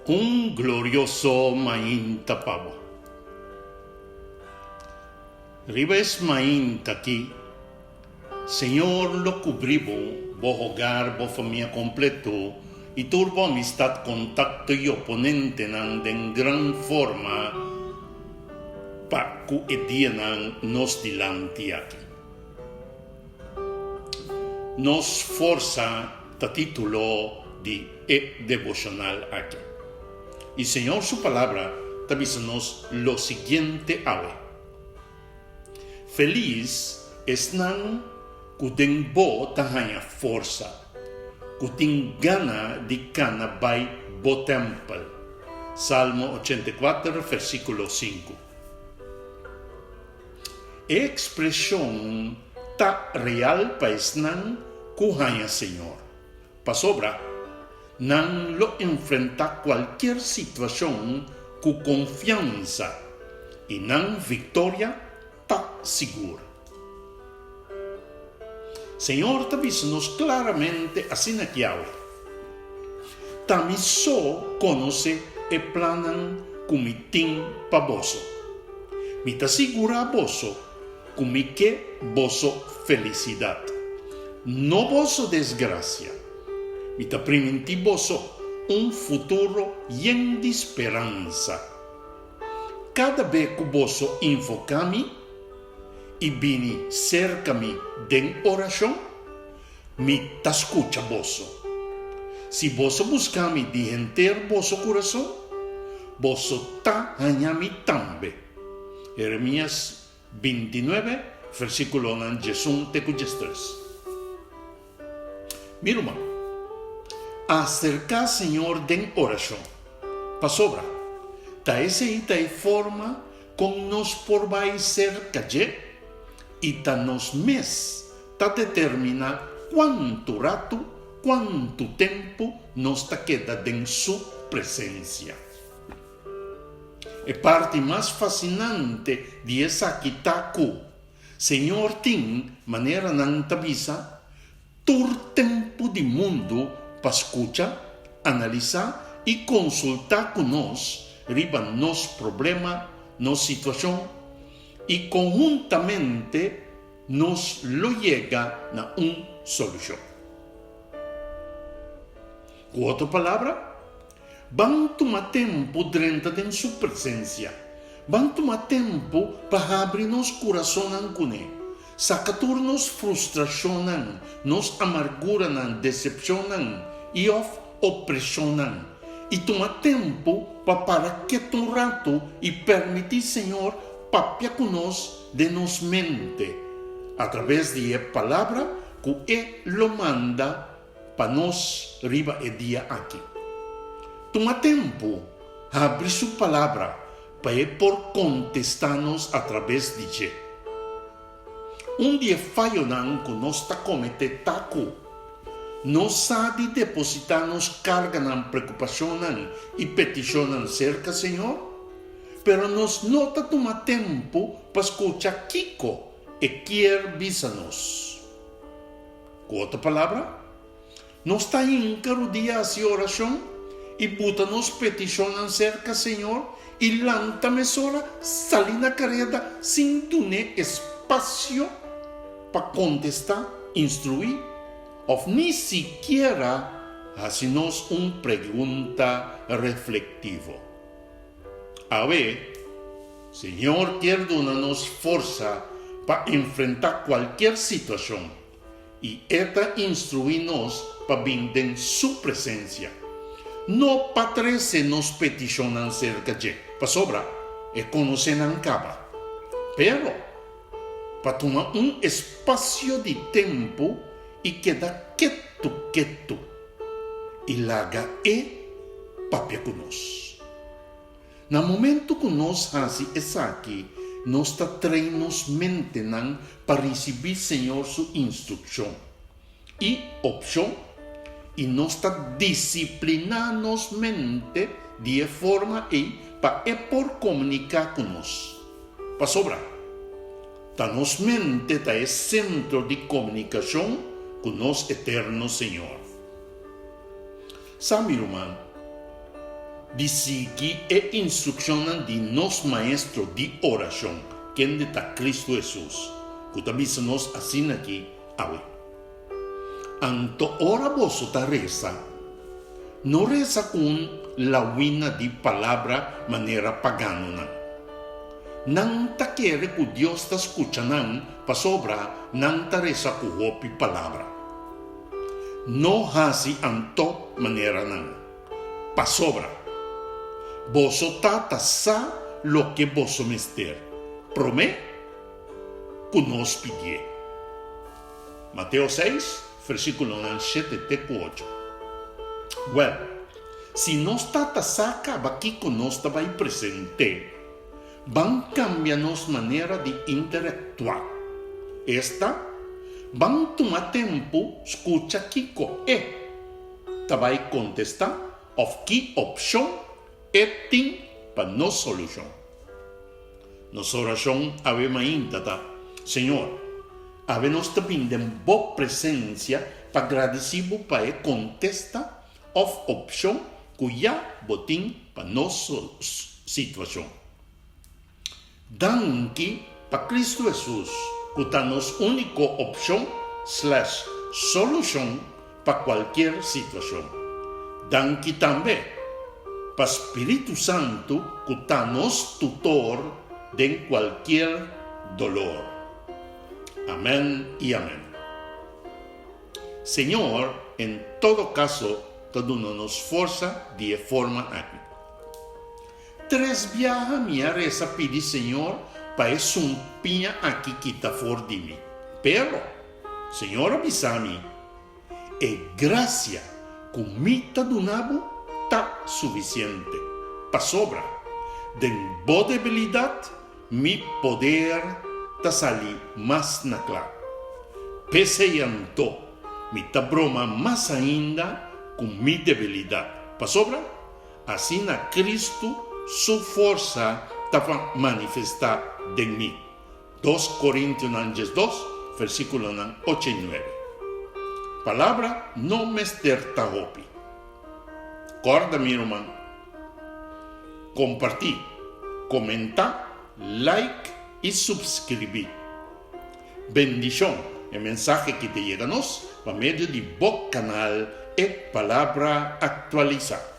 Un glorioso mainta pa bo. Riba es mainta aki, Señor lo cubri bo, bo hogar, bo famia completo y tur bo amistad, contacto y oponentenan den gran forma pa cu e dianan nos dilanti aki. Nos forsa ta título di e devocional aki. Y Señor su Palabra ta bisa nos lo siguiente awe, Feliz esnan cu den bo ta haña forsa, cu tin gana di cana bai bo tempel. Salmo 84 versiculo 5. E ekspreshon ta real pa esnan ku haña Señor, pasobra nan lo enfrentá kualkier situashon ku konfiansa i nan viktoria ta sigur. Señor ta bisa nos klaramente asina ki awe, Ta mi so konosé e plannan ku mi tin pa boso. Mi ta sigurá boso ku mi ke boso felisidat, no boso desgrasia. Mi ta primintí boso un futuro yen di speransa. Kada be ku boso invoká mi i bini serka mi den orashon, Mi ta skucha boso. Si boso buska mi di henter boso kurason, boso ta haña mi tambe. Jeremias 29, versíkulonan 11 te ku 13. Mi ruman, aserká Señor den orashon, pasobra ta esei ta e forma kon nos por bai serka dje i ta nos mes ta determiná kuantu ratu, kuantu tempu nos ta keda den su presensia. E parti mas fasinante di esaki ta ku Señor tin, manera nan ta bisa, tur tempu di mundu pa skucha, analisá i konsultá ku nos riba nos problema, nos situashon i konhuntamente Nos lo yega na un solushon. Ku otro palabra, ban tuma tempu drenta den su presensia. Ban tuma tempu pa habri nos kurasonnan kuné, saka tur nos frustrashonnan, nos amarguranan, desepshonnan i òf opreshonnan, i tuma tempu pa para ketu un ratu i permití Señor papia ku nos den nos mente atraves di e Palabra ku e lo manda pa nos riba e dia aki. Tuma tempu habri su Palabra pa e por kontestá nos atraves di dje. Un di e fayonan ku nos ta kometé ta ku nos sa di depositá nos karganan, preokupashonnan i petishonnan serka Señor, pero nos no ta tuma tempu pa skucha kiko e kier bisa nos. Ku otro palabra, nos ta hinka rudia hasi orashon i buta nos petishonnan serka Señor i lanta mesora sali na kareda sin dun'é espasio pa kontestá, instruí òf ni sikiera hasi nos un pregunta reflektivo. Awe, Señor kier duna nos forsa pa enfrentá kualkier situashon i E ta instruí nos pa bin den Su presensia, no pa trese nos petishonnan serka dje, pasobra E konosé nan kaba, pero pa tuma un espasio di tempu i keda ketu ketu i laga E papia ku nos. Na momento ku nos hasi esaki, nos ta train nos mentenan pa risibí Señor su instrukshon i opshon i nos ta disipliná nos mente di e forma ei pa e por komuniká ku nos. Pasobra, ta nos mente ta e sentro di komunikashon ku nos Eterno Señor. Sa mi ruman. di sigui e instrukshonnan di nos Maestro di orashon, kende ta Kristu Hesus, ku ta bisa nos asin'aki awe, Anto ora boso ta resa, no resa ku un lawina di palabra manera paganonan. Nan ta kere ku Dios ta skucha nan pasobra nan ta resa ku hopi palabra. No hasi anto manera nan, pasobra boso Tata sa loke boso mester promé ku nos pidié. Mateo seis, versíkulonan shete te ku ocho. Wèl, si nos Tata sa kaba kiko nos ta bai present'é, ban kambia nos manera di interaktuá. Esta, ban tuma tempu skucha kiko e ta bai kontestá òf ki opshon e tin pa nos solushon. Nos orashon awe mainta ta, Señor, awe nos ta bin den Bo presensia pa gradisí Bo pa e kontesta òf opshon ku ya Bo tin pa nos situashon. Danki pa Kristu Hesus ku ta nos úniko opshon slash solushon pa kualkier situashon. Danki tambe pa Spiritu Santu ku ta nos tutor den kualkier dolor. Amen i amen. Señor en todo kaso ta duna nos forsa di e forma aki. Tres biaha mi a resa pidi Señor pa e sumpiña aki kita for di mi. Pero, Señor a bisa mi, E gracia cu mi ta duna bo ta suficiente, pasobra den bo debilidad mi poder ta sali mas na cla. P'esey anto mi ta broma mas ainda cu mi debilidad, pasobra asina Cristo su forsa ta manifesta den mi. Dos Korintionan 12, versíkulonan ocho i nuebe. Palabra no mester ta hopi. Kòrda mi ruman, kompartí, komentá, like i supskribí. Bendishon! E mensahe ki ta yega nos pa medio di bo kanal E Palabra Aktualisá.